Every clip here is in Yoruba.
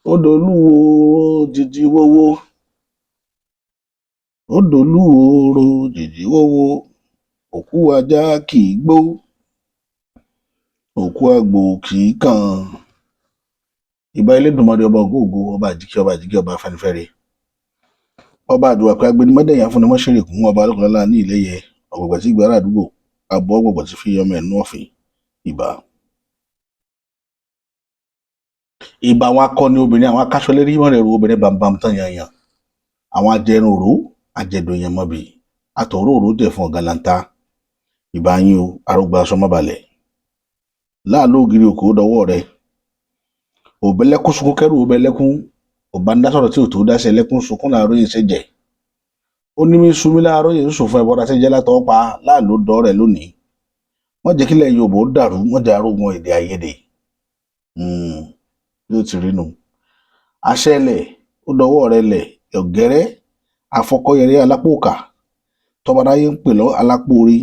Ó dolúwo jìjì wowó, ó dolúwo jìjì wowó. Òkú ajá kì í gbó, òkú àgbò kì í kàn. Ìbà Elédùmarè, ọba ògo ògo, ọba àjíkẹ́, ọba àjíkẹ́, ọba afẹ́nifẹ́re, ọba àdùwàpẹ́ agbẹnimọ́dẹ̀yìn, afúnimọ́ṣẹ̀rẹ̀kún, ọba alókunlọ́lá ní ìlẹ́yẹ ọ̀gbọ̀gbà tí gbàrà àdúgbò àbọ̀ ọgbọ̀gbà tí fi yọmọ ẹ̀nú ọ̀fìn. Ìbà, ìbà àwọn akọni obìnrin, àwọn akáṣọlérí mọ̀rẹ̀rù obìnrin bàǹbàǹ tán yanyan, àwọn ajẹrun òró ajẹdùn èèyàn mọ̀bì àtọ̀rọ̀ òró jẹ̀fun ọ̀gàlàǹta. Ìbà yín o, arógbá aṣọ mọ́balẹ̀ láàlú ògiri òkò dọwọ́ rẹ. Òbẹ́lẹ́kún sunkún kẹ́rù òbẹ́lẹ́kún, òbáńdásọ̀rọ̀ tí ò tó dáṣẹ́ ẹlẹ́kún sunkún láàárọ̀ yìí ṣẹ̀jẹ̀. Ó ní mí sunmí láàárọ̀ yìí ń sùn fún ẹbọra tí jẹ́ látọ̀ pa láàlú dọ́ rẹ̀ lónìí. Wọ́n jẹ́ kílẹ̀ Yorùbá ó dàrú, wọ́n jẹ́ arógun èdè àìyedè. Yóò ti rí nu. Àṣẹlẹ̀ ó dọwọ́ rẹ lẹ̀ ọ̀gẹ́rẹ́ afọkọ́yẹrẹ alápòkà tọbaráyé ń pè lọ alápòorí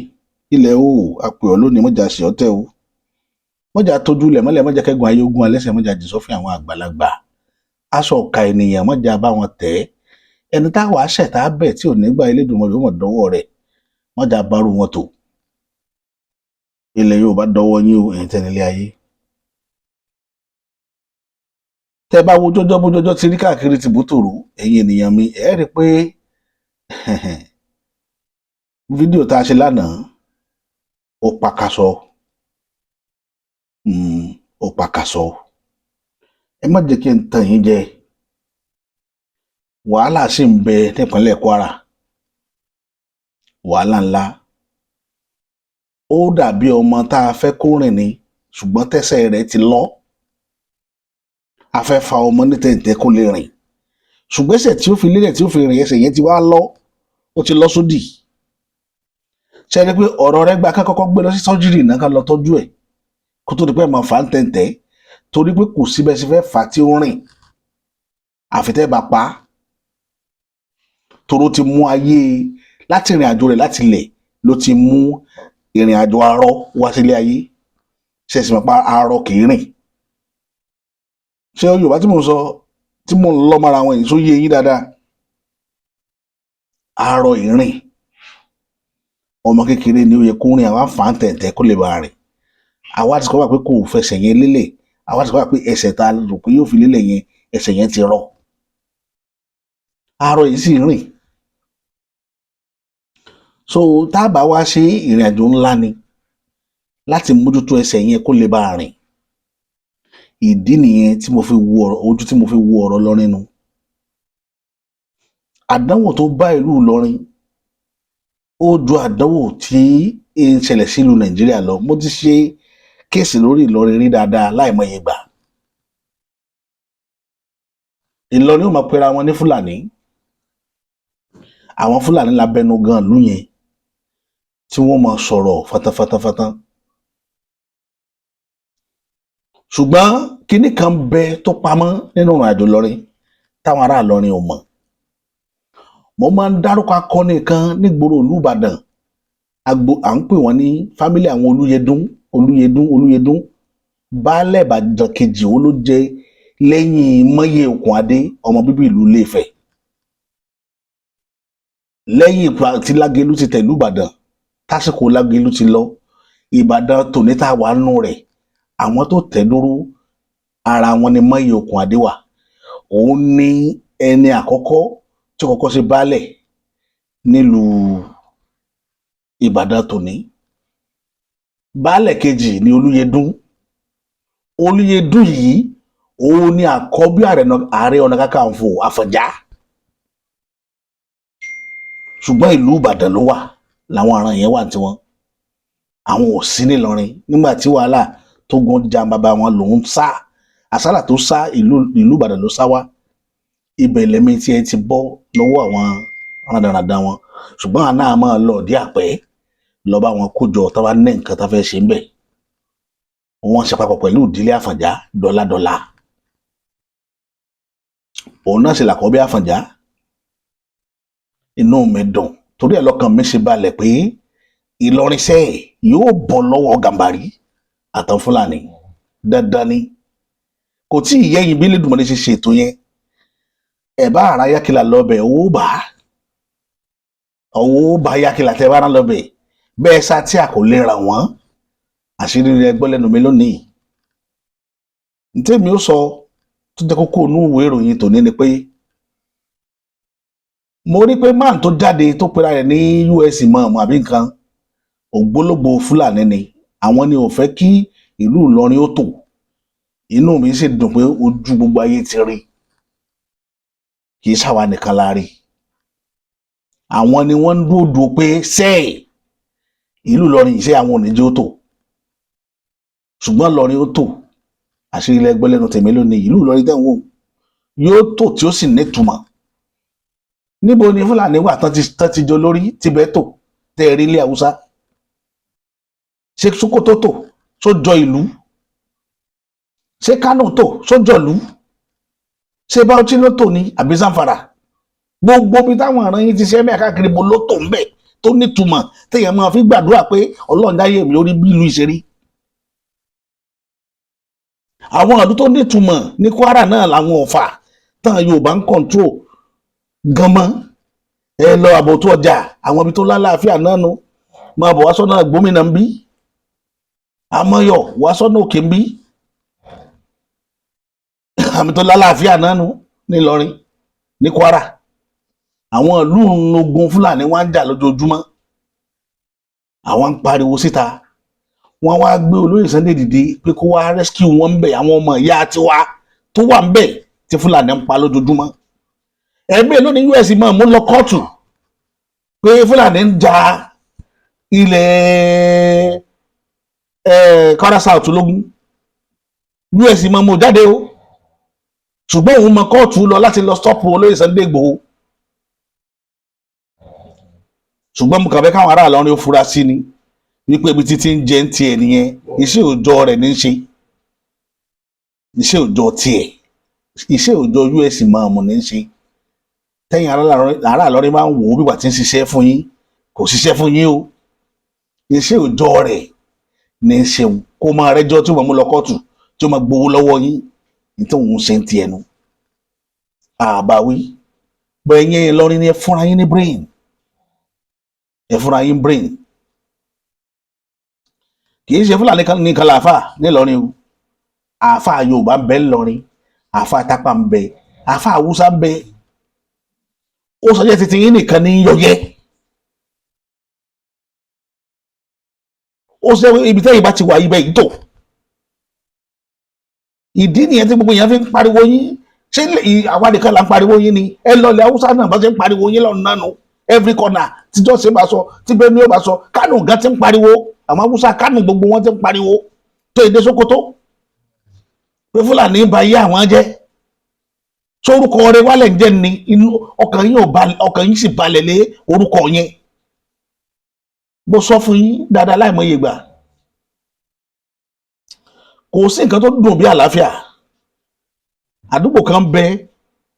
ilẹ̀ o àpè ọ́ lónìí, mọ́jà sí ọtẹ o, mọ́jà tójú ilẹ̀ mọ́lẹ̀, mọ́jà kẹ́gun ayé ogun alẹ́sẹ̀, mọ́jà jì sọ́fìn àwọn àgbàlagbà, aṣọ ọ̀ka ènìyàn mọ́jà bá wọn tẹ̀ ẹ́, ẹni táwa ṣẹ̀tá bẹ̀ tí ò ní gbà Elédùmarè ó mọ̀ dọ́wọ́ rẹ̀, mọ́jà bárò wọn tò. Ilẹ̀ Yorùbá dọwọ́ yín o, ẹ̀yin tẹ́nilé ayé. Tẹ́ bá wo jọjọ́ bó jọjọ́ ti rí káàkiri tìbútòrò, ẹ̀yin ènìyàn mi, ẹ̀ rí i pé fídíò tá a ṣe lánàá ó pakasọ, ó pakasọ. Ẹ má jẹ́ kí n tàn yín jẹ, wàhálà sì ń bẹ nípínlẹ̀ Kwara, wàhálà ńlá. Ó dàbí ọmọ tá a fẹ́ kó rìn ni, ṣùgbọ́n tẹ́sẹ̀ rẹ̀ ti lọ. A fẹ́ fa ọmọ ní tẹ̀ǹtẹ̀ kó lè rìn, ṣùgbọ́n ẹsẹ̀ tí ó fi lélẹ̀ tí ó fi rìn, ẹsẹ̀ yẹn ti wá lọ, ó ti lọ sódì. Ṣe é rí pé ọ̀rọ̀ rẹ̀ gba ká kọ́kọ́ gbé lọ sí sọ́jírì náà, ká lọ tọ́jú ẹ̀ kó tó di pé máa fà á ń tẹ̀ǹtẹ̀, torí pé kò síbẹ̀ sí fẹ́ fà á tí ó rìn àfi tẹ́ bá pa á. Toró ti mú ayé láti ìrìn àjò rẹ̀ láti ilẹ̀ ló ti mú ìrìn àjò arọ wá sílé ayé. Ṣe é sì mọ̀ pa arọ kì í rìn? Ṣé Yorùbá tí mò ń sọ, tí mò ń lọ mọ́ra wọn yìí, tó yé yín dáadáa? Arọ ìrìn, ọmọ kékeré ni ó yẹ kó rìn, àwa fà á tẹ̀ǹtẹ̀ kó lè bá rìn. Àwa ti kọ́ wà pé kò fẹsẹ̀ yẹn lélẹ̀, àwa ti kọ́ wà pé ẹsẹ̀ tá a rò pé yóò fi lélẹ̀ yẹn, ẹsẹ̀ yẹn ti rọ. Arọ yìí sì rìn. So tá a bá wá ṣe ìrìn àjò ńlá ni láti mójútó ẹsẹ̀ yẹn kó lè bá rìn. Ìdí nìyẹn tí mo fi wo ọ̀rọ̀, ojú tí mo fi wo ọ̀rọ̀ Ìlọrin nu. Àdánwò tó bá ìlú Ìlọrin ó ju àdánwò tí ń ṣẹlẹ̀ sílùú Nàìjíríà lọ. Mo ti ṣe kéèsì lórí Ìlọrin rí dáadáa láìmọye ìgbà. Ìlọrin ó máa pera wọn ní Fúlàní. Àwọn Fúlàní lábẹnú gan ìlú yẹn tí wọ́n máa sọ̀rọ̀ fatafátafátá. Ṣùgbọ́n kinní kan bẹ tó pamọ́ nínú ìrìn àjò Ìlọrin táwọn ará Ìlọrin ò mọ̀. Mo máa ń dárúkọ akọni kan nígboro ìlú Ìbàdàn, agbo à ń pè wọ́n ní fámílì àwọn Olúyẹdùn, Olúyẹdùn, Olúyẹdùn. Baálẹ̀ Ìbàdàn kejì ó ló jẹ lẹ́yìn Mọ́yè Okùnadé, ọmọ bíbí ìlú Ilé-Ifẹ̀. Lẹ́yìn ìgbà tí Lágelú ti tẹ̀lú Ìbàdàn, tásìkò Lágelú ti lọ, Ìbàdàn tòní tá a wà nù rẹ̀, àwọn tó tẹ̀ dúró ara wọn ni Mọ́yè Okùnadé wà. Òun ní ẹni àkọ́kọ́ tí kọ́kọ́ ṣe baálẹ̀ nílùú Ìbàdàn tòní. Baálẹ̀ kejì ni Olúyẹdùn. Olúyẹdùn yìí òun ni àkọ́bí Ààrẹ Ọ̀nà Kakanfò Àfọ̀njá. Ṣùgbọ́n ìlú Ìbàdàn ló wà, làwọn aràn yẹn wà tiwọn. Àwọn ò sí nílọrin nígbà tí wàhálà tó gun jà bàbá wọn lòún sá àsálà tó sá ìlú Ìbàdàn ló sá wá. Ibẹ̀ lẹ́mí tí ẹ ti bọ́ lọ́wọ́ àwọn rádaràda wọn. Ṣùgbọ́n àná máa lọ ọ̀dí àpẹ́ lọ bá wọn kójọ tó bá ní nǹkan tó fẹ́ ṣe ń bẹ̀. Wọ́n ṣe papọ̀ pẹ̀lú ìdílé Àfọ̀njá dọ́ládọ́lá. Òun náà sì làkọ́bí Àfọ̀njá. Inú mi dùn torí ẹ̀ lọ́kàn mi ṣe balẹ̀ pé Ìlọrin sẹ́ẹ̀ yóò bọ́ lọ́wọ́ Gàmbàrí àtàn Fúlàní dandan ni. Kò tí ì yẹ́yìn bí Elédùmarè ṣe ṣètò yẹn. Ẹ̀ bá ara yákìlá lọ́bẹ̀, owó bá owó bá yákìlá tẹ́ bá rán lọ́bẹ̀ bẹ́ẹ̀ sá tí a kò lè ràn wọ́n. Àṣírí rẹ gbọ́ lẹ́nu mi lónìí. Ntẹ́mi ó sọ tó jẹ́ kókó inú ìwé ìròyìn tòní ni pé mo rí pé man tó jáde tó pera rẹ̀ ní US mọ̀ọ́mọ̀ àbí nǹkan, ògbólógbòó Fúlàní ni. Àwọn ni ò fẹ́ kí ìlú Ìlọrin ó tò. Inú mi sì dùn pé ojú gbogbo ayé ti rí, kì í ṣàwa nìkan la rí. Àwọn ni wọ́n ń dúró pé sẹ́ẹ̀ ìlú Ìlọrin ìṣe àwọn oníjó tò, ṣùgbọ́n Ìlọrin ó tò. Àṣírí ilẹ̀ gbọ́ lẹ́nu tèmi lónìí. Ìlú Ìlọrin tẹ̀ ń wò yóò tò tí ó sì nítumọ̀. Níbo ni Fúlàní wà tán ti jọ lórí tibẹ̀ tò tẹ́ ẹ rí ilé Haúsá? Ṣé Sókótó tò sójọ ìlú? Ṣé Kánò tò sójọ ìlú? Ṣé Bauchi ló tò ní àbí Zamfara? Gbogbo bí táwọn ọ̀ràn yín ti ṣe mẹ́ẹ̀ káàkiri, mo ló tò ń bẹ̀ tó nítumọ̀ téèyàn máa fi gbàdúrà pé Ọlọ́run dáyé mi lórí bí ìlú ìṣerí. Àwọn ìlú tó nítumọ̀ ní Kwara náà làwọn Ọ̀fà tán Yorùbá ń control gan-mọ́. Ẹ lọ àbòtú ọjà, àwọn ibi tó lálàáfíà náà nu. Máa bọ̀ wá sọ́nà gómìnà ń bí amọ́yọ̀, wá sọ́nà òkè ń bí, àmì tó lálàáfíà náà nu nílọrin ní Kwara. Àwọn ìlú ogun Fúlàní wá ń jà lójoojúmọ́, àwọn ń pariwo síta. Wọ́n wá gbé olóyè Sunday dìde pé kó wá rescue wọn ń bẹ̀, àwọn ọmọ ìyá tiwa tó wà ń bẹ̀ tí Fúlàní ń pa lójoojúmọ́. Ẹ̀mí lónìí US máa mú lọ kóòtù pé Fúlàní ń ja ilẹ̀ Kwara South lógún. US máa mú jáde o, ṣùgbọ́n òun mọ kóòtù lọ láti lọ stop olóyè Sunday Igboho. Ṣùgbọ́n mo kàn fẹ́ káwọn ará Ìlọrin ó fura sí ni wípé ibi títí ń jẹ ń tiẹ̀ nìyẹn. Iṣẹ́ òòjọ́ rẹ̀ ní í ṣe, iṣẹ́ òòjọ́ tiẹ̀, iṣẹ́ òòjọ́ US máàmù ní í ṣe. Tẹ́yìn ará Ìlọrin máa ń wò ó bí wà tí ń ṣiṣẹ́ fún yín, kò ṣiṣẹ́ fún yín o. Iṣẹ́ òòjọ́ rẹ̀ ní í ṣe, kó máa rẹ́jọ́ tí wọ́n mú lọ kóòtù, tí wọ́n máa gbowó lọ́wọ́ yín ní tí òun ṣe ń tiẹ̀ nu àbáwí. Bẹ́ẹ̀ yẹn, Ìlọrin ni ẹ fúnra yín ní brain, ẹ fúnra yín brain. Kì í ṣe Fúlàní nìkan làáfà nílọrin o. Àáfà Yorùbá ń bẹ ńlọrin, àáfà Tápà ń bẹ, àáfà Haúsá ń bẹ. Ó sọ jẹ́ títí yín nìkan ní yọyẹ. Ó sọ ibi tẹ́yìn bá ti wà ibẹ̀ yìí tó. Ìdí nìyẹn tí gbogbo èèyàn fi ń pariwo yín. Ṣé àwa nìkan là ń pariwo yín ni? Ẹ lọlẹ̀ Haúsá náà, bá ṣe ń pariwo yín lọ́nà náà nù. Every corner tíjọ́ ṣe bá sọ, tí Benue bá sọ, Kánò gan ti ń pariwo. Àwọn Haúsá Kánò gbogbo wọn ti ń pariwo tó èdè Sókótó pé Fúlàní ń ba ayé àwọn jẹ́. Sórúkọ rẹ̀ wálẹ̀ ń jẹ́ ni inú ọkàn yín ò balẹ̀, ọkàn yín sì balẹ̀ lé orúkọ yẹn. Mo sọ fún yín dáadáa láìmọye ìgbà, kò sí nǹkan tó dùn bí àlàáfíà. Àdúgbò kan bẹ,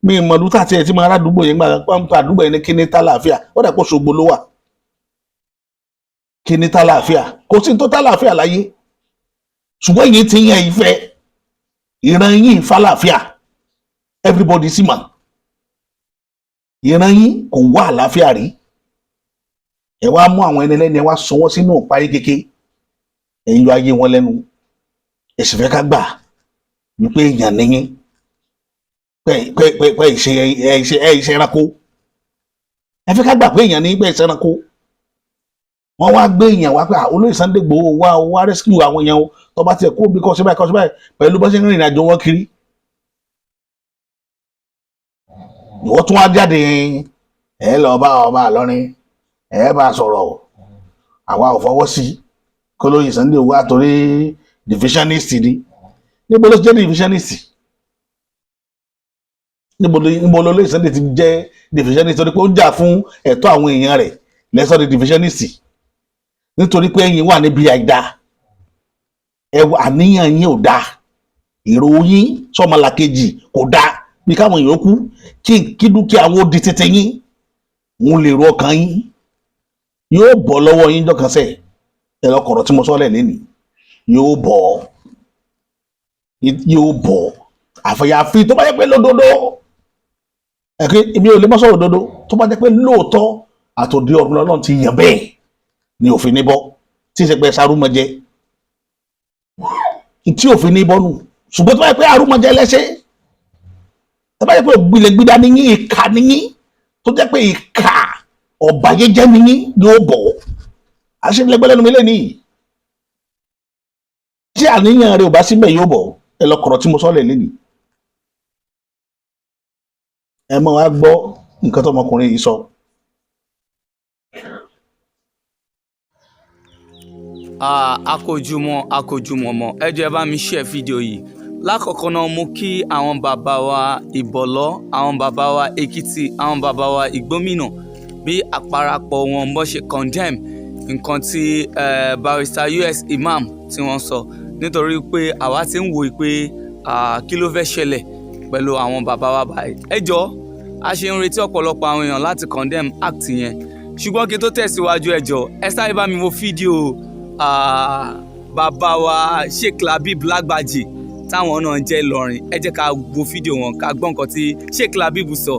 mi ìmọ̀lú tàti ẹ̀ tí mo ará àdúgbò yẹn gbà pọ́npọ́n. Àdúgbò yẹn ní kíní tálàáfíà, ó dà pé Òṣogbo ló wà. Kíní tálàáfíà, kò sí tó tálàáfíà láyé, ṣùgbọ́n yìí ti yẹn ìfẹ́ ìran yìí fàlàáfíà, everybody sì mọ̀ ìran yín kò wá àlàáfíà rí. Ẹ wá mú àwọn ẹni lẹ́ni, ẹ wá sọ wọ́n sínú ìpayín kéke, ẹ ń yọ ayé wọn lẹ́nu. Ẹ sì fẹ́ ká gbà wípé èèyàn níyín, pé pé pé pé ìṣe ẹ ìṣe ẹ ìṣe ẹranko. Ẹ fẹ́ ká gbà pé èèyàn ní pé ìṣe ẹranko. Wọ́n wá gbé èèyàn wá pé olóyè Sunday Igboho wá o, wá rescue àwọn èèyàn o. Tó bá tiẹ̀ kó bí kọ́ sí báyìí, kọ́ sí báyìí, pẹ̀lú bó ṣe ń rìnrìn àjò wọn kiri, ìwọ tún wá jáde, ẹ lọ bá ọba Ìlọrin, ẹ bá sọ̀rọ̀. Àwa ò fọwọ́ sí kólóyè Sunday wá torí divisionist ni. Níbo ló jẹ́ divisionist? Níbo ló lóyè Sunday ti jẹ́ divisionist? Torí pé ó ń jà fún ẹ̀tọ́ àwọn èèyàn rẹ̀ lẹ́sọ̀ di divisionist, nítorí pé ẹ̀yin wà níbi àìda ẹwà, àníyàn yín ò dáa, èrò yín sọmọlàkejì kò dáa, bí káwọn èèyàn kú kí dúkìá wọn ó di tètè yín, òun lè ro ọkàn yín yóò bọ́ lọ́wọ́ yín jọkànsẹ̀. Ẹ lọ kọ̀rọ̀ tí mo sọ lẹ̀ lẹ́nìí, yóò bọ́, yóò bọ́. Àfẹ̀yàfi tó bá jẹ́ pé lódodo ẹ̀kẹ́, èmi ò lè mọ́ sọ̀rọ̀ òdodo. Tó bá jẹ́ pé lóòótọ́ àtòdì ọ̀run lọ́nà ti yàn bẹ́ẹ̀ ni òfin ní bọ́, tí ì ṣe pé sarúmọjẹ tí òfin ní bọ́ nù. Ṣùgbọ́n tó bá jẹ́ pé arúmọjẹ lẹ́sẹ̀, tó bá jẹ́ pé ògbìlẹ̀gbìdá ni yín, ìkà ni yín, tó jẹ́ pé ìkà ọ̀bàyéjẹ́ ni yín, yóò bọ̀. Àṣìlẹ́gbẹ́ lẹ́nu mi lẹ́nìí tí àníyàn rẹ̀ ò bá síbẹ̀, yóò bọ̀. Ẹ lọ kọ̀rọ̀ tí mo sọ lẹ̀ lẹ́nìí. Ẹ mọ̀ wá gbọ́ nǹkan tó ọmọkùnrin yìí sọ. Akójúmọ́, akójúmọ́ mọ́. Ẹ jọ̀ọ́, ẹ bá mi share fídíò yìí. Lákọ̀ọ́kọ́ náà, mú kí àwọn bàbá wa Ìbọ̀lọ́, àwọn bàbá wa Èkìtì, àwọn bàbá wa Ìgbómìnà, bí àparapọ̀ wọn bó ṣe condemn nǹkan tí Barrister US Imam tí wọ́n sọ, nítorí pé àwa ti ń wò pé kí ló fẹ́ ṣẹlẹ̀ pẹ̀lú àwọn bàbá wa báyìí. Ẹ jọ̀ọ́, a ṣe ń retí ọ̀pọ̀lọpọ̀ àwọn èèyàn láti condemn act yẹn. Ṣùgbọ́n kí n tó tẹ̀síwájú, ẹ jọ̀ọ́, ẹ sáré bá mi wo fídíò bàbá wa Sheikh Labib Lágbàjì táwọn náà ń jẹ́ Ìlọrin. Ẹ jẹ́ ká wo fídíò wọn, ká gbọ́ nǹkan tí Sheikh Labib sọ.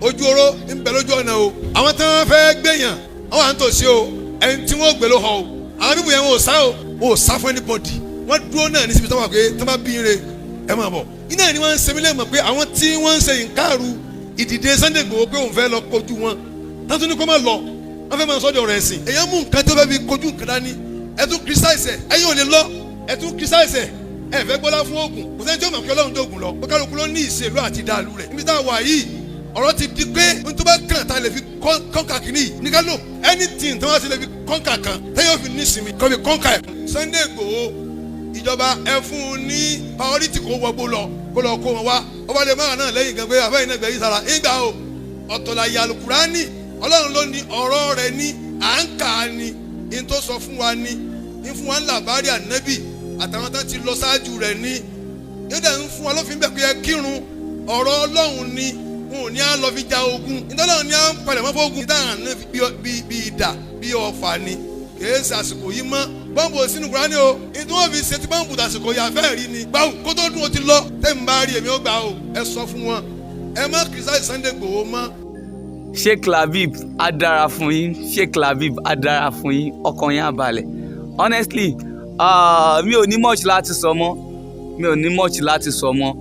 Ojú oró ń bẹ lójú ọ̀nà o. Àwọn tí wọ́n fẹ́ gbẹ̀yàn, wọ́n wà ń tòsí o. Ẹni tí wọ́n gbé ló họ o. Àwọn bíbù yẹn, wọn ò sá o, wọn ò sá fún anybody. Wọ́n dúró náà ní síbi tí wọ́n wà pé tí wọ́n bá bí ire, ẹ máa bọ̀. Iná ni wọ́n ń ṣe mí lẹ́mọ̀ pé àwọn tí wọ́n ń ṣe ìǹkaàrú ìdìde Sunday Igboho pé òun fẹ́ lọ kojú wọn tán, ní kó má lọ, wọ́n fẹ́ máa sọ́dọ̀ ọ̀rọ̀ ẹ̀sìn. Èèyàn mú nǹkan tó fẹ́ fi kojú nǹkan dání, ẹ tún criticize ẹ. Ẹ̀yin ò lè lọ, ẹ tún criticize ẹ. Ẹ fẹ́ gbọ́lá fún oògùn. Kò sẹ́ni tí ó mọ̀ kí Ọlọ́run tó oògùn lọ. Ó kálukú ló ní ìṣèlú àti ìdàlú rẹ̀. Níbi tá a wà yìí, ọ̀rọ̀ ti di pé n tó bá kàn tá a lè fi conquer kìíní yìí ní ká lò. Anything tí wọ́n ti lè fi conquer kan tẹ́yọ̀ fi nísìmí kọ́ fi conquer ẹ̀. Sunday Igboho, ìjọba ẹ fún un ní priority kó wọgbó lọ, kó lọ kó wọn wá. Ọba lè máa náà lẹ́yìn gan pé àfẹ́yìn náà gbẹ̀yìn sára ìgbà o. Ọ̀tọ̀ la yà Alukurani. Ọlọ́run ló ní ọ̀rọ̀ rẹ̀ ní à ń kà á ní in tó sọ fún wa ní fún wa ń làbárí ànábì àtàwọn tó ti lọ ṣáájú rẹ̀ ní yóò dẹ̀ ń fún wa lófin bẹ́ẹ̀ pé ẹ kírun. Ọ̀rọ̀ Ọlọ́run ni wọn ò ní á lọ fi ja ogun. Ìtọ́lọ́run ní á ń palẹ̀ mọ́ fógun ìdáhàn náà bí idà bí ọfà ni. Kìí ṣe àsìkò yìí mọ́. Bọ́ǹbù sínú Kúránì o. Ìdí wọn fi ṣe ti bọ́ǹbù tàsìkò yìí àfẹ́ rí ni gbáwù kó tó dún o ti lọ. Tẹ́mi bá rí, èmi ó gbà o. Ẹ sọ fún wọn, ẹ má criticize Sunday Igboho mọ́. Sheikh Labib, á dára fún yín. Sheikh Labib, á dára fún yín. Ọkàn yín á balẹ̀. Honestly, mi ò ní much láti sọ mọ́. Mi ò ní much láti sọ mọ́.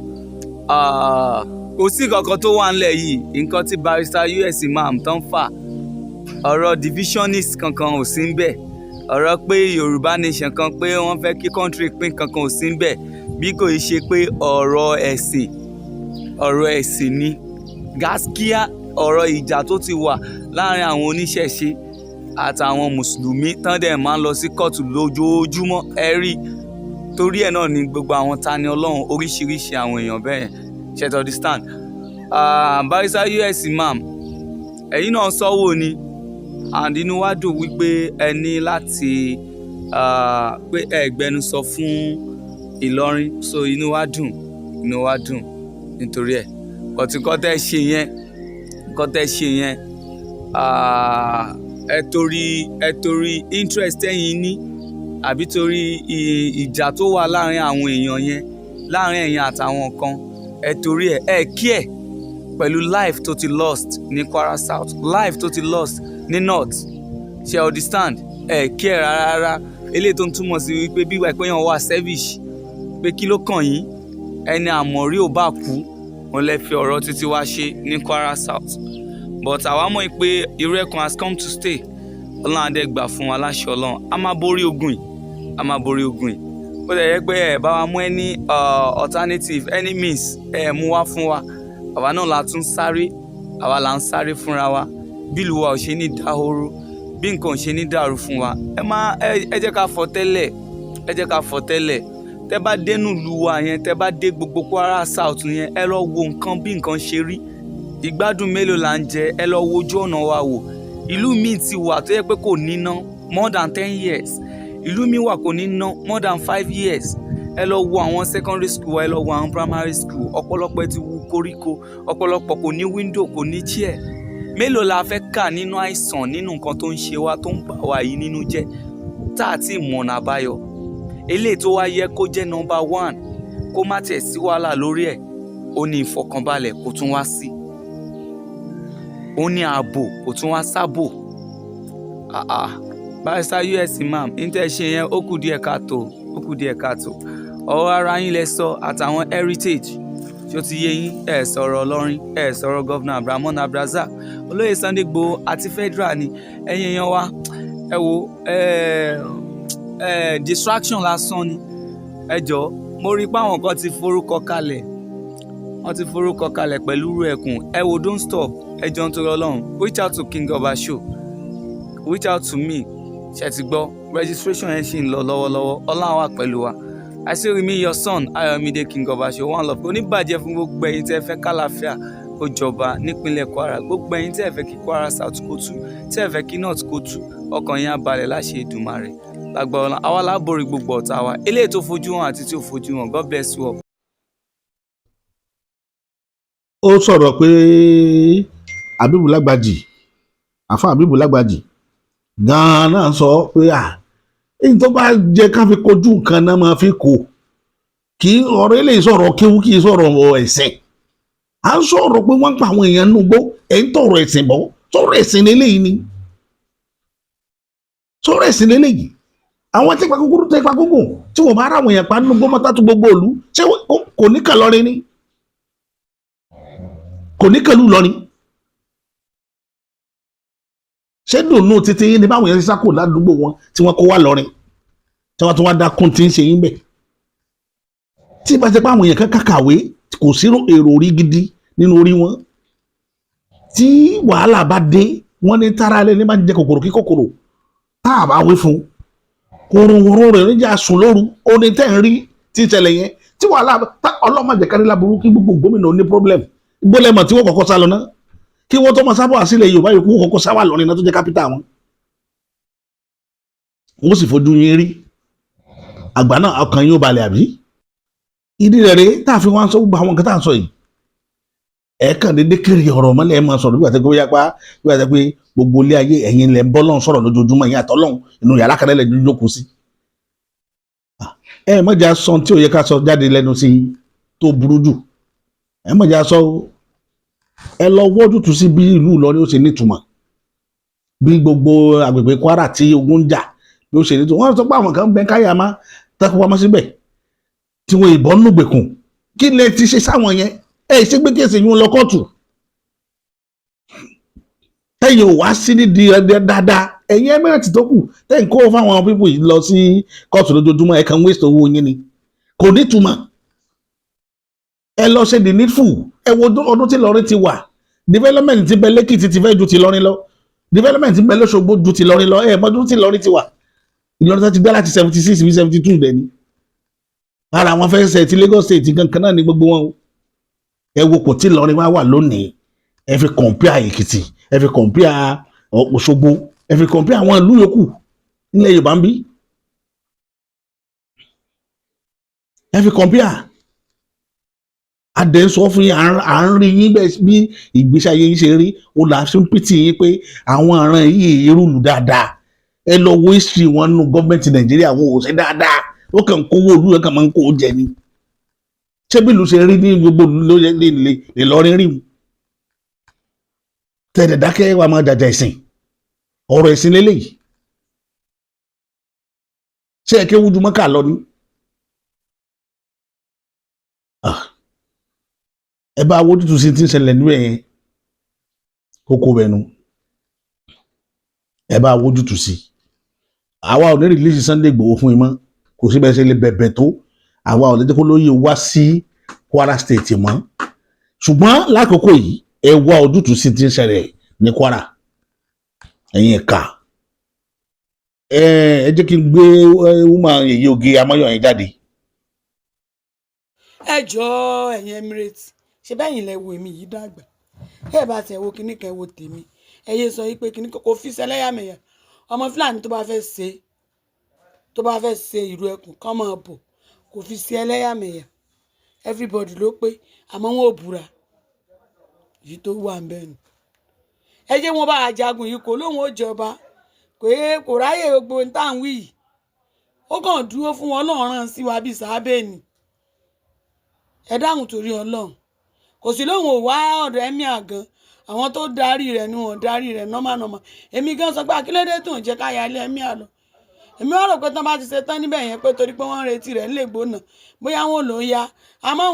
Kò sí nǹkan kan tó wà ńlẹ̀ yìí. Nǹkan tí Barrister US Imam tó ń fà, ọ̀rọ̀ divisionist kankan ò sí ń bẹ̀. Ọ̀rọ̀ pé Yorùbá nation kan, pé wọ́n fẹ́ kí country pín kankan ò sí ń bẹ̀, bí kò í ṣe pé ọ̀rọ̀ ẹ̀sìn. Ọ̀rọ̀ ẹ̀sìn ni gaskia. Ọ̀rọ̀ ìjà tó ti wà láàrin àwọn oníṣẹ̀ṣe àtàwọn mùsùlùmí tán dẹ̀ máa ń lọ sí kóòtù lójoojúmọ́, ẹ rí. Torí ẹ̀ náà ni gbogbo àwọn Tani Olohun, oríṣiríṣi àwọn èèyàn bẹ́ẹ̀ ṣe to understand. Barrister US Imam, ẹ̀yin náà sọ́wọ́ ni, and inú wa dùn wípé ẹ ní láti pé ẹ gbẹnusọ fún Ìlọrin. So inú wa dùn, inú wa dùn nítorí ẹ̀. But nǹkan tẹ́ ṣe yẹn, nǹkan tẹ́ ṣe yẹn, ẹ torí interest ẹ̀yin ní, àbí torí ìjà tó wà láàrin àwọn èèyàn yẹn, láàrin ẹ̀yin àtàwọn kan, ẹ torí ẹ ẹ kí ẹ pẹ̀lú life tó ti lost ní Kwara South, life tó ti lost ní North, ṣe understand? Ẹ kí ẹ rárá rárá. Eléyìí tó ń túmọ̀ sí wípé bí wàá pé yàn wà selfish, pé kí ló kàn yín, ẹni àmọ̀rí ò bá kú, wọn lè fi ọ̀rọ̀ títí wá ṣe ní Kwara South. But àwa mọ̀ pé irú ẹ̀kan has come to stay. Ọlọ́run á dẹ̀ gbà fún wa láṣẹ Ọlọ́run. A máa borí ogun yìí, a máa borí ogun yìí. Ó lè yẹ pé ẹ bá wa mú any alternative, any means ẹ mú wá fún wa, àwa náà la tún sáré, àwa là ń sáré fúnra wa. Bí ìlú wa ò ṣe ní dahoro, bí nǹkan ò ṣe ní dàrú fún wa, ẹ má ẹ jẹ́ ká fọ tẹ́lẹ̀, ẹ jẹ́ ká fọ tẹ́lẹ̀. Tẹ́ bá dénú ìlú wa yẹn, tẹ́ bá dé gbogbo Kwara South yẹn, ẹ lọ wo nǹkan bí nǹkan ṣe rí. Ìgbádùn mélòó là ń jẹ? Ẹ lọ wo ojú ọ̀nà wa wò. Ìlú míì ti wà tó yẹ pé kò níná more than 10 years. Ìlú míì wà, kò níná more than 5 years. Ẹ lọ wo àwọn secondary school, ẹ lọ wo àwọn primary school. Ọ̀pọ̀lọpọ̀ ẹ ti wu koríko, ọ̀pọ̀lọpọ̀ kò ní window, kò ní chair. Mélòó la fẹ́ kà nínú àìsàn, nínú nǹkan tó ń ṣe wá, tó ń bà wá yìí nínú jẹ́, tá a ti mọ̀nà àbáyọ? Eléyìí tó wá yẹ kó jẹ́ number one Kó má tiẹ̀ sí wàhálà lórí ẹ̀, ó ní ìfọ̀kànbalẹ̀ kó tún wá sí, ó ní ààbò kó tún wá sábò. Ah ah, Barrister US Imam ní tẹ́ ṣe yẹn, ó kù díẹ̀ káàtó, ó kù díẹ̀ káàtó. Ọ̀rọ̀ ara yín lẹ sọ àtàwọn heritage tí ó ti yé yín. Ẹ sọ̀rọ̀ Ìlọrin, ẹ sọ̀rọ̀ Governor Abdulrahman Abdulrazak, olóyè Sunday Igboho àti federal ni. Ẹ̀yin èèyàn wa, ẹ wo, ẹ ẹ distraction lásán ni. Ẹ jọ, mo rí i pé àwọn kan ti forúkọ kalẹ̀, wọ́n ti forúkọ kalẹ̀ pẹ̀lú irú ẹkùn. Ẹ wo, don't stop. Ẹ jọ ń torí Ọlọ́run, reach out to King Oba Show, reach out to me. Ṣe ti gbọ́? Registration yẹn ṣì ń lọ lọ́wọ́lọ́wọ́. Ọlọ́run wà pẹ̀lú wa. I still remain your son, Ayọ̀mídé King Oba Show. One love. Oníbàjẹ́ fún gbogbo ẹ̀yin tẹ́ fẹ́ kálàáfíà ó jọba nípínlẹ̀ Kwara, gbogbo ẹ̀yin tẹ́ fẹ́ kí Kwara South kó tú, tẹ́ fẹ́ kí North kó tú, ọkàn yín á balẹ̀ láṣẹ Èdùmàrè. Lágbára Ọlọ́run, àwa la borí gbogbo ọ̀tá wa, eléyìí tó fojú hàn àti tí ò fojú hàn. God bless you all. Ó sọ̀rọ̀ pé Abibu Lágbàjì, àfa Abibu Lágbàjì gan-an náà sọ pé à èyí tó bá jẹ́ ká fi kojú nǹkan náà máa fi kó kí ọ̀rọ̀ eléyìí sọ̀rọ̀ kéwú, kì í sọ̀rọ̀ ẹ̀sìn. À ń sọ̀rọ̀ pé wọ́n ń pa àwọn èèyàn nínú igbó, ẹ̀ ń tọ̀rọ̀ ẹ̀sìn bọ̀. Sọ̀rọ̀ ẹ̀sìn lélẹ́yìí ni, sọ̀rọ̀ ẹ̀sìn lélẹ́yìí. Àwọn tí pa kúkúrú tẹ́ pa gúngùn tí wọ́n bá ara àwọn èèyàn pa nínú igbó mọ́tà tó gbogbo òlu, ṣé kò ní kàn lọ́rin ni? Kò ní kàn lù lọ́rin? Ṣé dùnú títí yín ni báwọn èèyàn ṣe sá kúrò ládùúgbò wọn tí wọ́n kó wá lọ́rin, tí wọ́n tún wá dákún tí ń ṣe yín bẹ̀? Tí ìbá ṣe pé àwọn èèyàn kan kàwé, kò sí èrò orí gidi nínú orí wọn. Tí wàhálà bá dé, wọ́n ní tára alẹ́ ní bá ń jẹ kòkòrò kí kòkòrò tá a bá wí fún kòròwòrò rẹ̀ níjà sùn lóru. Ó ní tẹ́ ń rí tí ń ṣẹlẹ̀ yẹn, tí wàhálà ọlọ́mọdé kárí láburú kí gbogbo gómìnà ní problem gbólẹ́mọ̀ tí wọ́n kọ́kọ́ sá lọ náà, kí wọ́n tó máa sábà sílẹ̀ Yorùbá yòókù, wọ́n kọ́kọ́ sáwà lọ́rin náà tó jẹ́ capital wọn. Wọ́n sì fojú yín rí àgbà náà, ọkàn yín ó balẹ̀ àbí? Ìdí rẹ̀ rèé tá a fi wá ń sọ gbogbo àwọn nǹkan tá à ń sọ yìí. Ẹ kàn déédéé kiri ọ̀rọ̀ mọ́lẹ̀, ẹ máa sọ̀rọ̀ nígbà tó pé yapa, nígbà tó pé gbogbo ilé ayé ẹ̀yin lẹ̀ ń bọ́ lọ́hùn sọ̀rọ̀ lójoojúmọ́, ẹ̀yin àtọ́lọ́hùn inú yàrá kan lẹ̀ jókòó sí. Ẹ mọ̀jà sọ tí ò yẹ ká sọ jáde lẹ́nu sí tó burú jù. Ẹ mọ̀jà sọ ẹ lọ wọ́jútùú sí bí ìlú Ìlọrin ó ṣe nítumọ̀, bí gbogbo agbègbè Kwara tí ogun ń jà bí ó ṣe nítumọ̀. Wọ́n sọ pé àwọn kan bẹ káyàmá tẹ́kọ̀ pamọ́ síbẹ̀ tí wọ́n ìbọn nùgbèkùn. Kí lẹ ti ṣe sáwọn yẹn? Ẹ ṣe gbé case yín lọ kóòtù. Tẹ́yìn ò wá sí nídìí dáadáa, ẹ̀yin Emirate tó kù tẹ́yìn kó fáwọn people yìí lọ sí kóòtù lójoojúmọ́, ẹ̀ kàn waste owó yín ni, kò nítumọ̀. Ẹ lọ ṣe the needful. Ẹ wo ọdún tí Ìlọrin ti wà, development ti bẹ lẹ́kìtì ti fẹ́ ju ti Ìlọrin lọ, development ti bẹ lọ́ṣogbo ju ti Ìlọrin lọ. Ẹ mọdún tí Ìlọrin ti wà. Ìlọrin tó ti gbé láti 76 bí 72 dẹ̀ ni ara àwọn fẹ́ ṣe ti Lagos State kankan náà ní gbogbo wọn o. Ẹ wo kò tí Ìlọrin wá wà lónìí, ẹ fi compare Èkìtì, ẹ fi compare Òṣogbo, ẹ fi compare àwọn ìlú yòókù nílẹ̀ Yorùbá ń bí, ẹ fi compare. Adẹ̀ ń sọ fún yín, à ń rí yín bẹ́ẹ̀ bí ìgbésí ayé yín ṣe rí, ó là fi ń pìtì yín pé àwọn àrùn yìí irúlù dáadáa. Ẹ lọ wo history wọn nínú gọ́ọ̀mẹ̀ntì Nàìjíríà, wọn ò ṣe dáadáa. Ó kàn kówó olú ẹ̀ kàn máa ń kó jẹ ni. Ṣé bí ìlú ṣe rí ní gbogbo ìlú ló lè lè lọrin rí tẹ̀lé dákẹ́ wa máa jàjà ẹ̀sìn, ọ̀rọ̀ ẹ̀sìn lélẹ́yìí. Ṣé ẹ kéwú ju Mọ́kà lọ ni? Ẹ bá wójútùú sí ti ń ṣẹlẹ̀ níbẹ̀ yẹn, kókó bẹnu. Ẹ bá wójútùú sí. Àwa ò ní release Sunday Igboho fún yín mọ́. Kò sí bẹ́ẹ̀ ṣe lè bẹ̀bẹ̀ tó, àwa ò lè jẹ́ kó lóye wá sí Kwara State mọ́. Ṣùgbọ́n lákòókò yìí, ẹ wá ojútùú sí ti ń ṣẹlẹ̀ ní Kwara. Ẹ̀yin ẹ̀ka ẹ jẹ́ kí n gbé woman Yèyé Oge Amáyọ̀ yẹn jáde. Ẹ jọ̀ọ́, ẹ̀yin Emirates, ṣe bẹ́yìn lẹ wo èmi yìí dàgbà. Ẹ bá tiẹ̀ wo kinní kan, ẹ wo tèmi. Ẹ yé sọ yìí pé kinní kan kò fi ṣẹlẹ́yàmẹ̀yà. Ọmọ Fúlàní tó bá fẹ́ ṣe, tó bá fẹ́ ṣe ìlú ẹkùn kán máa bọ̀, kò fi ṣe ẹlẹ́yàmẹ̀yà. Everybody ló pé, àmọ́ wọn ò búra yìí tó wà ń bẹ́ẹ̀ nù. Ẹ jẹ́ wọn bá ajagun yìí, kò lóun ó jọba, kò yé, kò ráyè gbogbo ní tá à ń wí yìí. Ó kàn dúró fún wọn lọ́rùn sí wa bíi sábẹ́ ni. Ẹ dáhùn torí Ọlọ́run, kò sí lóhùn ò wá ọ̀dọ̀ emir gan. Àwọn tó darí rẹ̀ ni wọ́n darí rẹ̀ normal normal. Èmi gan sọ pé akílódé tó ń jẹ́ ká ya ilé emir lọ. Èmi wá rò pé tán bá ti ṣe tán níbẹ̀ yẹn, pé torí pé wọ́n ń retí rẹ̀ nílé gbóná, bóyá wọn ò lò ó ya. Àmọ́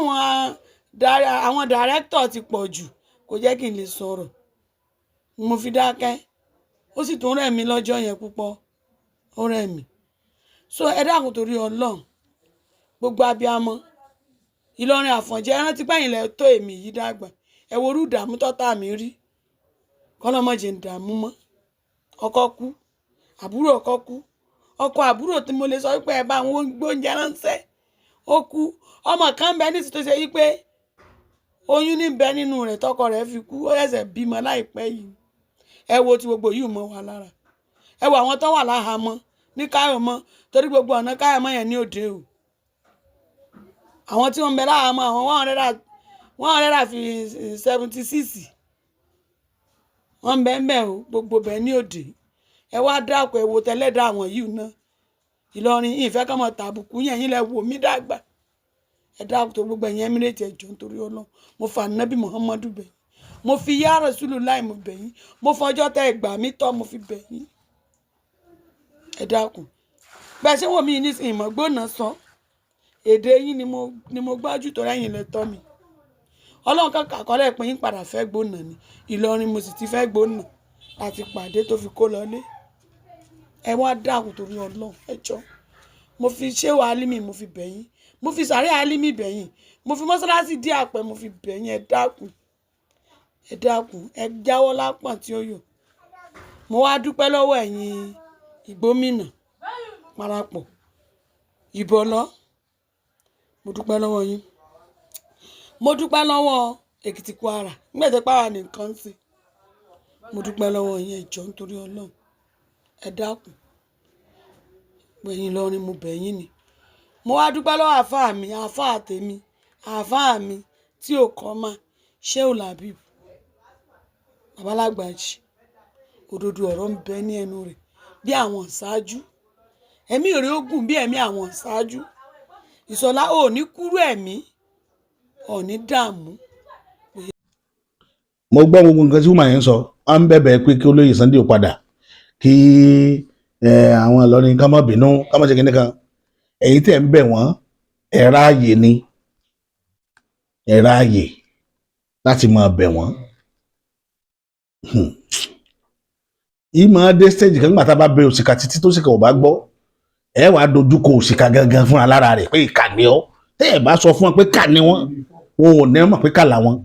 àwọn director ti pọ̀ jù, kò jẹ́ kí n lè sọ̀rọ̀, mo fi dákẹ́. Ó sì tún rẹ̀ mí lọ́jọ́ yẹn púpọ̀, ó rẹ̀ mí. So ẹ dákun torí Ọlọ́run, gbogbo abiyamọ Ìlọrin Àfọ̀njá, ẹ rántí pẹ́yìn lẹ tó èmi yìí dàgbà. Ẹ wo orú ìdààmú tọ́tà mi rí, kọ́lọ́mọ̀jẹ̀ ń dààmú mọ́. Ọkọ kú, àbúrò ọkọ kú, ọkọ àbúrò tí mo lè sọ wípé ẹ bá àwọn gbóúnjẹ ránṣẹ́, ó kú. Ọmọ kan bẹ nísìsiyìí tó ṣe wípé oyún ní bẹ nínú rẹ̀ tọkọ rẹ̀ fi kú, ó ṣẹ̀ṣẹ̀ bímọ láìpẹ́ yìí. Ẹ wo ti gbogbo yìí mọ́ wa lára. Ẹ wo àwọn tó wà láhàámọ́ ní Káyọ̀mọ́, torí gbogbo ọ̀nà Káyọ̀mọ́ yẹn ní òde o. Àwọn tí wọ́n ń bẹ láhàámọ́, àwọn 176 wọ́n ń bẹ ń bẹ o, gbogbo bẹ ní òde. Ẹ wá dákun, ẹ wo tẹlẹ́dà àwọn yìí ná. Ìlọrin ìfẹ́ kọ́ mọ tàbùkù yẹn, yín lẹ wò mí dàgbà. Ẹ dákun tó gbogbo ẹ̀yin Emirate, ẹ jọ̀ọ́ nítorí Ọlọ́run, mo fa Nábì Muhammadu bẹ̀ yín, mo fi yá Rasulullahi mo bẹ̀ yín, mo fọjọ́ tẹ ẹgbà mi tọ́ mo fi bẹ̀ yín. Ẹ dákun, bẹ́ẹ̀ ṣé wò mí nísìnyí mọ̀ gbóná sọ èdè yín ni mo gbájú, torí ẹ̀yin lẹ tọ́ mi. Ọlọ́run kan kàkọ́lẹ̀ pé yín padà fẹ́ gbóná ni. Ìlọrin mo sì ti fẹ́ gbóná láti pàdé tó fi kó lọlé. Ẹ wá dákun torí Ọlọ́run, ẹ jọ̀ọ́, mo fi ṣéwà Álímì mo fi bẹ̀ yín, mo fi sàárẹ̀ Álímì bẹ̀ yín, mo fi mọ́sálásí dí àpẹ mo fi bẹ̀ yín. Ẹ dákun, ẹ dákun, ẹ jáwọ́ lápọ̀n tí ó yọ. Mo wá dúpẹ́ lọ́wọ́ ẹ̀yin Ìgbómìnà parapọ̀ Ìbọ̀lọ́, mo dúpẹ́ lọ́wọ́ yín. Mo dúpẹ́ lọ́wọ́ Èkìtì Kwara nígbà tó pàwọn nìkan ń ṣe. Mo dúpẹ́ lọ́wọ́ yín. Ẹ jọ̀ọ́ nítorí Ọlọ́run, ẹ dákun, ẹ̀yin Ìlọrin, mo bẹ̀ yín ni. Mo wá dúpẹ́ lọ́wọ́ àáfàá mi, àáfàá tèmi, àáfàá mi tí ò kọ́ mà, Sheu Labib Babalágbàjì. Òdodo ọ̀rọ̀ ń bẹ ní ẹnu rẹ̀ bí àwọn ṣáájú. Ẹ̀mí rẹ̀ ó gùn bí ẹ̀mí àwọn ṣáájú. Ìṣọ̀lá ò ní kúrú, ẹ̀mí ò ní dààmú. Mo gbọ́ gbogbo nǹkan tí woman yẹn ń sọ. Wọ́n ń bẹ̀bẹ̀ pé kí olóyè Sunday ó padà, kí àwọn Ìlọrin ká má bínú, ká má ṣe kinní kan. Èyí tẹ̀ ń bẹ̀ wọ́n, ẹ̀ ráàyè ni, ẹ̀ ráàyè láti máa bẹ̀ wọ́n. Ìmọ̀ dé stage kan nígbà tá a bá bẹ òṣìkà títí tó ṣìkà ò bá gbọ́, ẹ wàá dojú kọ òṣìkà gangan fúnra lára rẹ̀ pé ìkà ni ọ́. Tẹ́ ẹ bá sọ fún wọn pé kà ni wọ́n, wọn ò ní mọ̀ pé kà làwọn.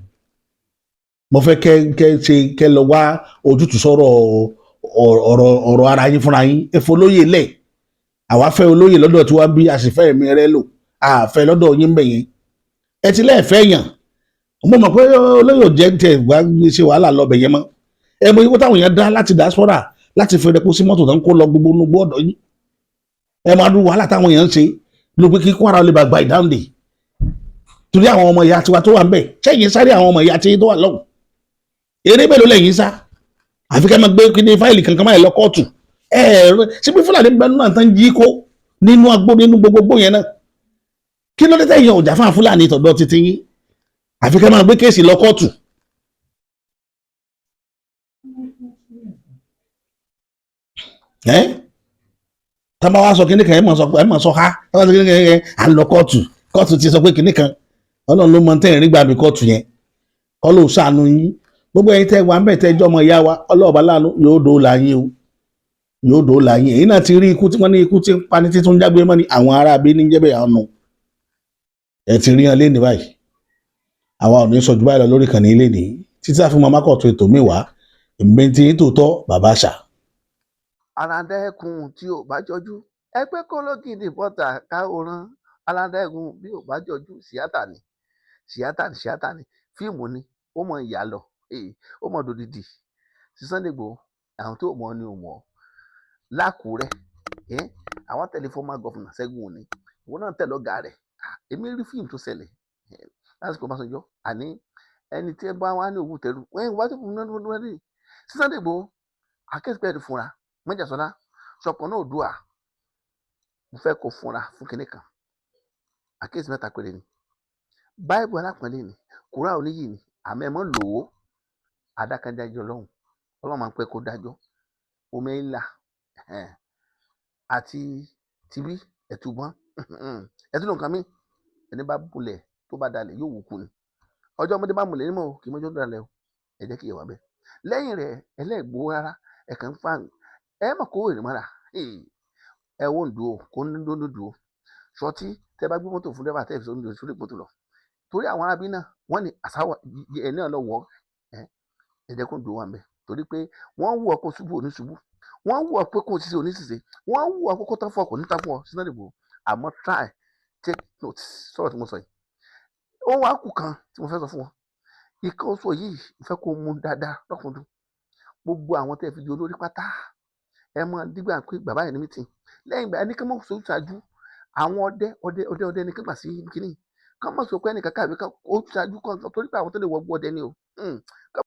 Mo fẹ́ kẹ́ ṣe kẹ́ lọ wá ojútùú sọ̀rọ̀ ọ̀rọ̀ ara yín fúnra yín. Ẹ folóyè lẹ̀. Àwa fẹ́ olóyè lọ́dọ̀ tí wọ́n bí, a sì fẹ́ ẹ̀mí rẹ lò àfẹ́ lọ́dọ̀ yín bẹ̀ yẹn. Ẹ ti lẹ́ẹ̀fẹ́ yàn. Mo mọ̀ pé olóyè ò jẹ́ tẹ̀ wá ṣe wàhálà lọ bẹ̀ yẹn mọ́. Ẹ mọ ikú táwọn èèyàn dá láti diaspora láti fi rẹpò sí mọ́tò tó ń kó lọ gbogbo inú ọ̀dọ̀ yín. Ẹ máa dún wàhálà táwọn èèyàn ń ṣe ló pé kí Kwara lè bá gba ìdáǹdè, torí àwọn ọmọ ìyá tiwa tó wà ń bẹ̀ sẹ́yìn sáré, àwọn ọmọ ìyá tí tó wà lọ́hùn, eré mélòó lẹ́yìn sá? Àfi ká máa gbé kíní fáìlì kankan máa lọ kóòtù. Ẹ ẹ ṣé bí Fúlàní bẹ́ẹ̀ náà tán jí kó nínú agbó, nínú gbogbogbò yẹn náà, kí ló dé tẹ̀yìn ọ̀jà fún Fúlàní tọ̀dọ̀ títí yín? Àfi ká máa gbé case lọ kóòtù. Ẹ tá bá wá sọ kíní kan, ẹ mọ̀ sọ ha. Tá bá sọ kíní kan, ẹ à ń lọ kóòtù, kóòtù ti sọ pé kíní kan. Ọlọ́run ló mọ tẹ́yìn rí gbà mí kóòtù yẹn. Ọlọ́run ṣàánú yín. Gbogbo ẹ̀yin tẹ́ wà ń bẹ̀, tẹ́ jọ́ ọmọ ìyá wa, ọlọ́ọ̀bá láàánú yóò dóòlà yín o, yóò dóòlà yín. Èyí náà ti rí ikú tí wọ́n ní ikú tí ń pani títún jágbe mọ́ ni àwọn ará abí ní jẹ́bẹ̀ àwọn nù. Ẹ ti rí hàn léni báyìí. Àwa ò ní sọ jù báyìí lọ lórí ìkànnì ilé ní títí àfihàn mákọ̀tún ètò mi wá. Èmi tí ń tòótọ́ bàbá àṣà. Aládẹ́kùn tí ò bá jọjú, ẹgbẹ́ kólógìdì bọ́tà káwòrán. Aládẹ́kùn bí ò bá jọjú, síátà ni, síátà ni, síátà ni, fíìmù ni. Ó mọ ìyá lọ, ó mọ dòdìdì sí Sunday Igboho. Àwọn tó mọ̀ ni ò mọ̀ lákùrẹ́. Àwọn tẹ̀lé former governor Ṣẹ́gun Òní, ìwọ náà tẹ̀lé ọ̀gá rẹ̀. Èmi rí fíìmù tó ṣẹlẹ̀ lásìkò Ọbásanjọ́. Àní ẹni tí ẹ bá wá ní òwú tẹ̀lú wọ́n wá tó fún un ní sí Sunday Igboho àkẹ́sì pẹ̀lú fúnra mọ́jàsọ́lá ṣọ̀pọ̀ náà dùà. Mo fẹ́ kó fúnra fún kinní kan, àkíyèsí mẹ́ta péré ni. Báìbù alápọ̀nlé ni, Kùránì oníyì ni, àmọ́ ẹ mọ́ lò ó. Adákẹ́dájọ́ Ọlọ́run, Ọlọ́run máa ń pẹ́ kó dájọ́. Omi ńlá àti tibí ẹ̀túbọ́n ẹ̀túnú nǹkan mi. Ẹni bá múlẹ̀ tó bá dalẹ̀ yóò wù kú ni. Ọjọ́ ọmọdé bá múlẹ̀ nímọ̀ o, kì í mọ́jọ́ tó dalẹ̀ o. Ẹ jẹ́ kí ìyẹn wà bẹ́ẹ̀. Lẹ́yìn rẹ̀ ẹlẹ́gbòó rárá, ẹ̀ kàn ń fa ẹ mọ̀ kó èrè mọ́ra. Ẹ wò ń dúró kó ń dúró dúró ṣọtí. Tẹ bá gbé mọ́tò fún dẹ́fà tẹ́ fi sórí sórí mọ́tò lọ, torí àwọn arábí náà wọ́n ní àsáwà ẹ̀ náà lọ wọ̀ ẹ. Ẹ jẹ́ kó ń dúró wà ń bẹ̀, torí pé wọ́n wù ọ́ kó ṣubú òní ṣubú, wọ́n wù ọ́ pé kó ṣiṣẹ́ òní ṣiṣẹ́, wọ́n wù ọ́ pé kó tán fún ọ kò ní tán fún ọ sínú ìdìbò. Àmọ́ try take note sọ̀rọ̀ tí mo sọ yìí. Ó wá kù kan tí mo fẹ́ sọ fún wọn. Ìkan oṣù yìí mo fẹ́ kó mú dáadáa lọ́kùnrin. Gbogbo àwọn tẹ́ fi di olórí pátá, ẹ mọ dígbà pé bàbá yẹn ní mítìn. Lẹ́yìn ìgbà ẹni kí wọ́n sọ ṣáájú àwọn ọdẹ ọdẹ ọdẹ ọdẹ ní kígbà sí kínní kán mọ̀ sọ pé ẹnìkan káàbí ó ṣáájú kan, torí pé àwọn tó lè wọ ọgbọ́ ọdẹ ni o.